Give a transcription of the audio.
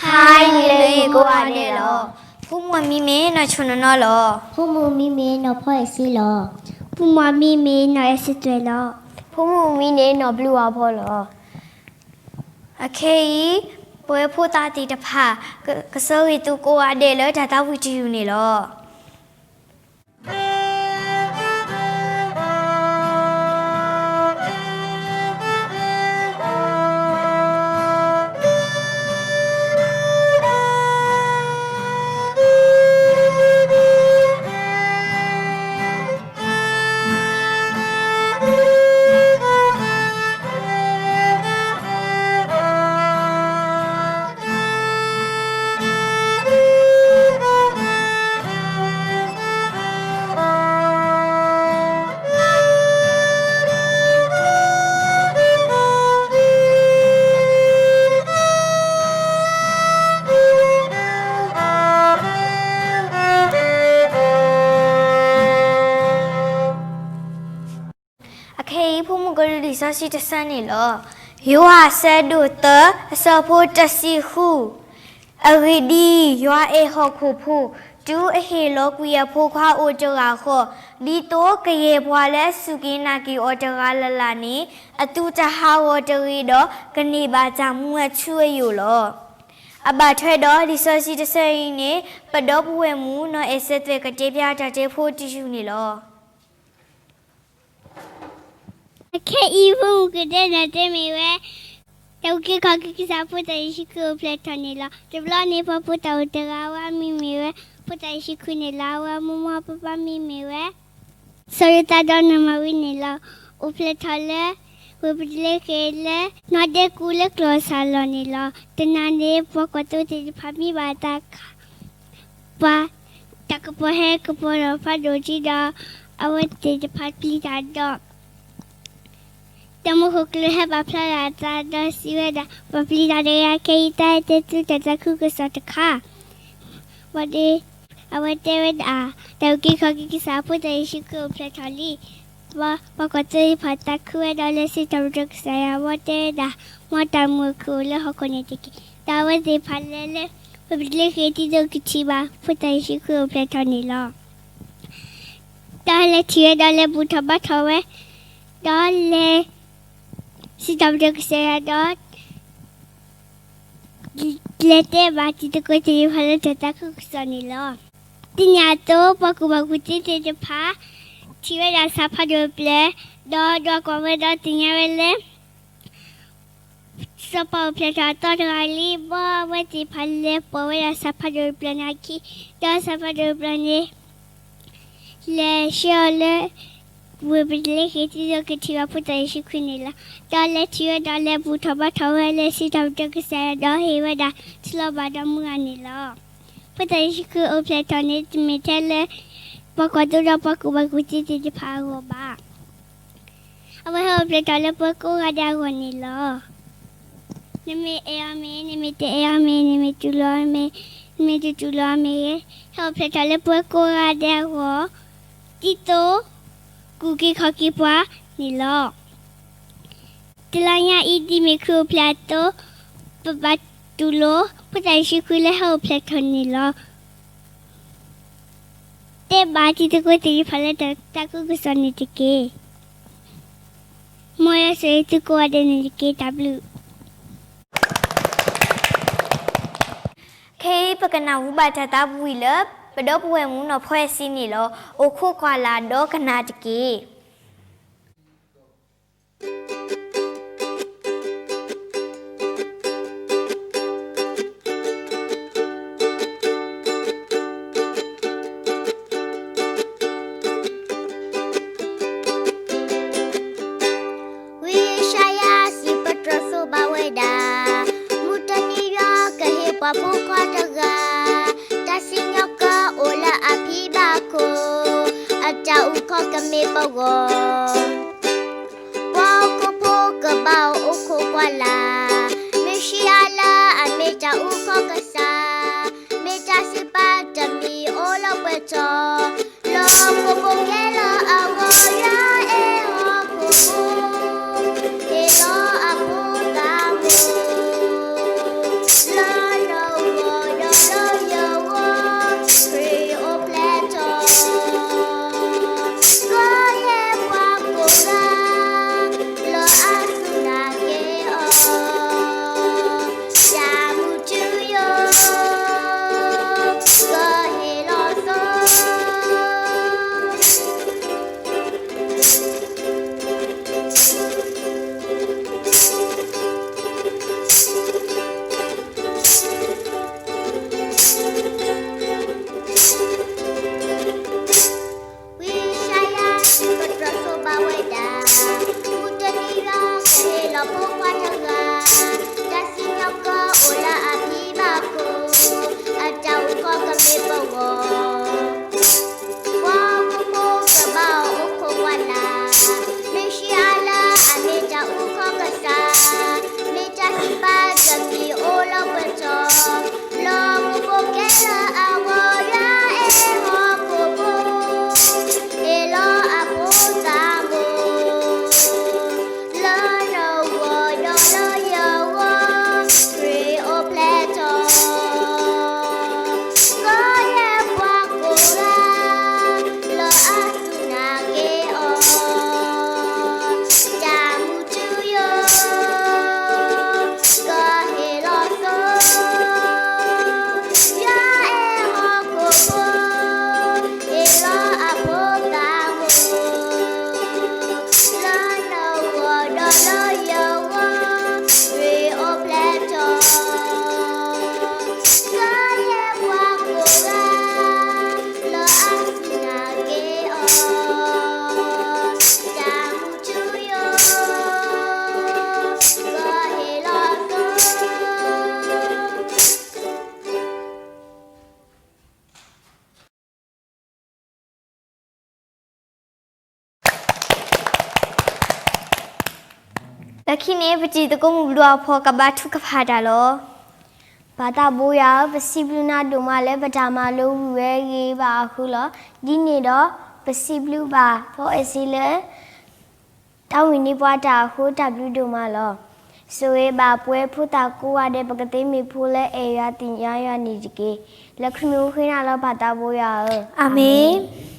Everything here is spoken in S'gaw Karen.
ဟါနၤလၢအဂ့ၤကိးဂၤဒဲးလီၤ. ဖိမုၣ်အမံၤမ့ၢ်နီၢ်ဆိၣ်နီၢ်နီၢ်လီၤ. ဖိမုၣ်အမံၤမ့ၢ်နီၢ်ဖီအဲၣ်စ့လီၤ. ဖိမုၣ်အမံၤမ့ၢ်နီၢ်အဲၣ်စ့သွဲၣ်လီၤ. ဖိမုၣ်အမံၤန့ၣ်နီၢ်ဘျုးအီၤဖီလီၤ. အခဲအံၤ ပဝဲဖိသၣ်သ့ၣ်တဖၣ် ကဆၢဂ့ၤသုကိးဂၤဒဲးလၢတၢ်သးဝံၣ်တယုၢ်န့ၣ်လီၤ. အခဲအံၤ ဖိမုၣ်ကဒုးလံာ်စီဆှံတဆၢန့ၣ်လီၤ. ယိၤဟၣ်အဆၢဒိၣ်သၢ အဆၢဖိတဆံဃု. အဂ့ၢ်ဒ်အံၤ, ယွၤအဲၣ်ဟီၣ်ခိၣ်ဖိ, တုၤအဟ့ၣ်လီၤကွံာ်အဖိခွါအိၣ်တဂၤဃီ, ဒ်သိးကယဲၢ်ပှၤလၢအစူၢ်က့ၤနာ်က့ၤအီၤတဂၤလၢ်လၢ်န့ၣ် အသူၣ်တဟးဂီၤတဂ့ၤဒီး ကန့ၢ်ဘၣ်တၢ်မူအထူအယိာ်လီၤ. အဘၣ်ထွဲဒီးလံာ်စီဆှံတဆၢအံၤန့ၣ် ပဒီပုၢ်ဝဲၢ်မုၣ်နီၢ်အဲၣ်စ့သွဲၣ် ကတဲဖျါတၢ်တဲဖိတယုၢ်န့ၣ်လီၤ. အခဲအံၤ ဖိမုၣ်ကတဲနၢ်တဲမ့ၢ်ဝဲ တၢ်အုၣ်က့ၤခီၣ်က့ၤကစၢ် ဖိသၣ်ယ့ၣ်ၡူးခရံာ်အိၣ်ဖျဲၣ်ထီၣ်န့ၣ်လီၤ. တဘျီန့ၣ် ပှၤဖိသၣ်အိၣ်တဂၤ အဝဲအမံၤမ့ၢ်ဝဲ ဖိသၣ်ယ့ၣ်ၡူးခရံာ်န့ၣ်လီၤ. အဝဲမိၢ်မိၢ်ပၢ်ပၢ်မံၤမ့ၢ်ဝဲ စီၤယိၤသးဒီးနီၢ်မၤရံန့ၣ်လီၤ. အိၣ်ဖျဲၣ်ထီၣ်လၢ ဝ့ၢ်ဘ့းလ့ဟ့မ်လၢ နီၢ်ဒ့ကူလၢကျီၢ်စၢ်လီၢ်န့ၣ်လီၤ. တနၤန့ၣ် ပှၤကွၢ်သိသ့ၣ်တဖၣ်မံဘၣ်တၢ်ခး ပှၤ တၢ်ကပီၤဟဲကပီၤဒီးဖးဒိၣ်ထံဒီး အဝဲသ့ၣ်တဖၣ်ပျံၤတၢ်ဒီး တၢ်မူခိၣ်ကျၢၢ်ဟဲပာ်ဖျါလၢအသးဒီးစံးဝဲဒၣ်, ပှၤပျံၤတၢ်တဂၤခဲအံၤ တၢ်အဲၣ်တဲသုတၢ်သးခုကစီၣ်တခါ ဘၣ်ဒီး အဝဲတဲဝဲဒၣ်, တၢ်အုၣ်က့ၤခီၣ်က့ၤကစၢ် ဖိသၣ်ယ့ၣ်ၡူးခရံာ်အိၣ်ဖျဲၣ်ထီၣ်လံ. ပှၤကွၢ်သိသ့ၣ်တဖၣ်သးခုဝဲဒီး လဲၤစံးထီၣ်ပတြၢၤကစၢ်ယွၤ အဝဲတဲဝဲဒၣ်, မ်တၢ်မုာ်အခုၣ်အိၣ်လၢဟီၣ်ခိၣ်န့ၣ်တက့ၢ်. ဒီးအဝဲသ့ၣ်တဖၣ်လဲၤလၢ ဝ့ၢ်ဘ့းလ့ဟ့မ် ဒ်သိးကထံၣ်ဘၣ် ဖိသၣ်ယ့ၣ်ၡူးခရံာ်အိၣ်ဖျဲၣ်ထီၣ်န့ၣ်လီၤ. ဒီးလဲၤထံၣ်ဝဲဒီးလဲၤဘူၣ်ထီၣ်ဘါထီၣ်ဝဲ, ဒီးလဲၤ စံးထီၣ်ပတြၢၤကစၢ်ယွၤဒီး လဲၤတဲဘၣ်တံၤသကိးသ့ၣ်တဖၣ်လၢတၢ်သးခုကစီၣ်န့ၣ်လီၤ. ဒ်န့ၣ်အသိး ပှၤကူၣ်ဘၣ်ကူၣ်သ့သ့ၣ်တဖၣ် ထံၣ်ဝဲဒၣ်ဆၣ်ဖးဒိၣ်တဖျၢၣ်, ဒီးဒွးကွၢ်ဝဲဒီးသ့ၣ်ညါဝဲလၢ စီၤပၤအိၣ်ဖျဲၣ်ထီၣ်အသီတဂၤလံ. ဘၣ်အဝဲသ့ၣ်တဖၣ်လဲၤပိာ်ဝဲဒၣ်ဆၣ်ဖးဒိၣ်တဖျၢၣ်န့ၣ်အခံ, ဒီးဆၣ်ဖးဒိၣ်တဖျၢၣ်န့ၣ် လဲၤဆှၢအီၤလၢ ဝ့ၢ်ဘ့းလ့ဟ့မ် ဒ်သိးကထံၣ်ဘၣ်ဖိသၣ်ယ့ၣ်ၡူးခရံာ်န့ၣ်လီၤ. ဒီးလဲၤထံၣ်ဝဲဒီးလဲၤဘူၣ်ထီၣ်ဘါထီၣ်ဝဲ လဲၤစံးထီၣ်ပတြၢၤကစၢ်ယွၤဒီးဟ့ၣ်ဝဲဒၣ် ထူလီၤဘၣ်ဒီးမုၢ်ဂၤန့ၣ်လီၤ. ဖိသၣ်ယ့ၣ်ၡူးခရံာ်အိၣ်ဖျဲၣ်ထီၣ်န့ၣ် တမ့ၢ်ထဲလၢ ပှၤကွၢ်သိဒီးပှၤကူၣ်ဘၣ်ကူၣ်သ့သ့ၣ်တဖၣ်အဂီၢ်ဘၣ်. အဝဲဟဲအိၣ်ဖျဲၣ်ထီၣ်လၢပှၤကိးဂၤဒဲးအဂီၢ်န့ၣ်လီၤ. နမ့ၢ်အဲၣ်အီၤမ့ၢ်, နမ့ၢ်တအဲၣ်အီၤမ့ၢ်, နမ့ၢ်တူၢ်လိာ်အီၤမ့ၢ်, နမ့ၢ်တတူၢ်လိာ်အီၤမ့ၢ်ဂ့ၤ, ဟဲအိၣ်ဖျဲၣ်ထီၣ်လၢပှၤကိးဂၤဒဲးအဂီၢ် ဒ်သိး ကူၣ်က့ၤခီၣ်က့ၤပှၤန့ၣ်လီၤ. တလါညါအံၤ ဒ်မ့ၢ်ခရံာ်အိၣ်ဖျဲၣ်အသိး, ပဘၣ်တူၢ်လိာ် ဖိသၣ်ယ့ၣ်ၡူးခရံာ်လၢဟဲအိၣ်ဖျဲၣ်ထီၣ်န့ၣ်လီၤ. တဲဘၣ်တံၤသကိးသ့ၣ်တဖၣ်လၢတၢ်သးခုကစီၣ်န့ၣ်တက့ၢ်. မ်ယွၤဆိၣ်ဂ့ၤသုကိးဂၤဒဲးန့ၣ်တက့ၢ်. တၢ်ဘျုး. ခဲအံၤ ပကနၢ်ဟူဘၣ်တၢ်သးဝံၣ်လၢ ပဒီပုၢ်ဝဲၢ်မုၣ်နီၢ်ဖီအဲၣ်စ့န့ၣ်လီၤ. အိၣ်ခိးကွၢ်လၢ်ဒီးကနၣ်တက့ၢ်. ဝံယၡါယၤစံးပတြၢၤသိးဘၣ်ဝဲဒၣ်, မုၢ်တနံၤယွၤကဟ့ၣ်ပှၤဖိခွါတဂၤ, တၢ်စံၣ်ညီၣ်ကအိၣ်လၢအဖံဘၣ်ခိၣ်, အတၢ်အုၣ်ခီၣ်ကမ့ၢ်ပဂီၢ် ပှၤဟီၣ်ခိၣ်ဖိကဘၣ်အိၣ်ခိးကွၢ်လၢ်, မ့ၢ်ဆံးအါလၢအမ့ၢ်တၢ်အုၣ်ခီၣ်ကစၢ်, မ့ၢ်တၢ်စံးပာ်တမံၤအိၣ်လၢပှဲၤထီၣ်, လၢဟီၣ်ခိၣ်ဖိခဲလၢာ်အဂီၢ် ယွၤအဲၣ်ဟီၣ်ခိၣ်ဖိ, ဟ့ၣ်လီၤအဖိသၣ်မုၣ် လၢလီၤ လၢခံန့ၣ် ပတံၤသကိးမုၣ်ဘျီအဖီ ကဘါထုကဖၣ်တၢ်လီၤ. ပၢ်သးဘိယွၤဧၢ, ပစံးဘျုးနၤဒိၣ်မးလၢ ပတၢ်မၤလိဝံၤဝဲဂ့ၤဘၣ်အဃိလီၤ. ဒ်န့ၣ်ဒီး ပစံးဘျုးဘၣ် ဖီအဲစ့လၢ တၢ်ဝံၤန့ၢ်ပှၤတၢ်အဃိ တၢ်ဘျုးဒိၣ်မးလီၤ. ဆိၣ်ဂ့ၤဘၣ်ပှဲၤဖိသၣ်ကိးဂၤဒဲး ပကသ့မ့ၢ်ဖိလၢအဲၣ်ယွၤသ့ၣ်ညါယွၤန့ၣ်တက့ၢ်. လၢခရံာ်မံၤဃ့နၤလီၤ ပၢ်သးဘိယွၤဧၢ, အၤမ့ၣ်.